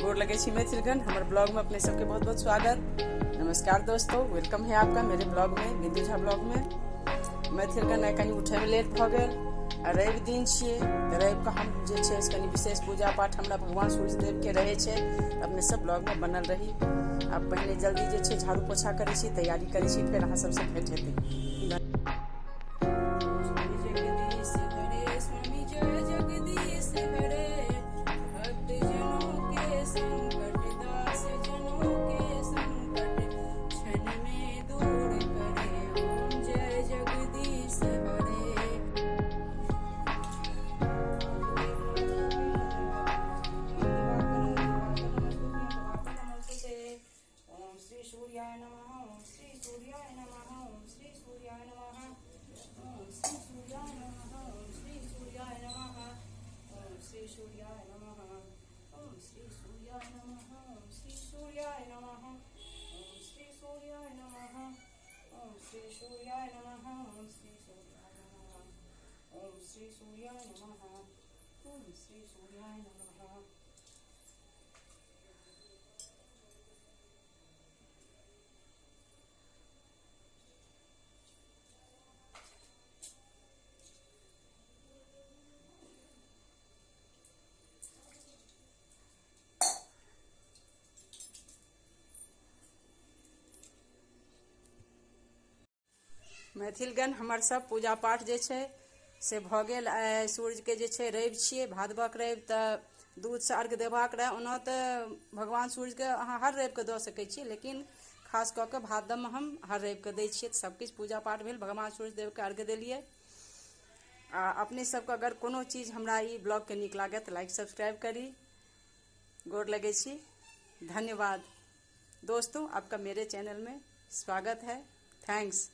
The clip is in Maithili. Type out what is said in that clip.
गोर लगे छी मैथिलगण, हमर ब्लॉग में अपने सबके बहुत बहुत स्वागत। नमस्कार दोस्तों, welcome है आपका मेरे ब्लॉग में, बिंदु झा ब्लॉग में। मैथिलगण आइ कनि उठे में लेट भऽ गेल आ रवि दिन छियै तऽ रवि के हम जे छै से कनि विशेष पूजा पाठ हमरा भगवान सूर्यदेव के रहै छै। अपने सब ब्लॉग में बनल रही। आब पहिने जल्दी जे छै झाड़ू पोछा करै छी, तैयारी करै छी, फेर अहाँ सबसँ भेंट हेतै। मैथिलगण हमर सब पूजा पाठ जे छै से भऽ गेल। आइ सूर्यके जे छै रवि छियै, भादवक रवि, तऽ दूधसँ अर्घ देबाक रहै। ओना तऽ भगवान सूर्यके अहाँ हर रविके दऽ सकै छी, लेकिन खास कऽ कऽ भादवमे हम हर रविके दै छियै। तऽ सबकिछु पूजा पाठ भेल, भगवान सूर्यदेवके अर्घ देलियै। आ अपने सबके अगर कोनो चीज हमरा ई ब्लॉगके नीक लागत तऽ लाइक सब्सक्राइब करी। गोर लगै छी, धन्यवाद दोस्तों, आपका मेरे चैनल में स्वागत है। Thanks.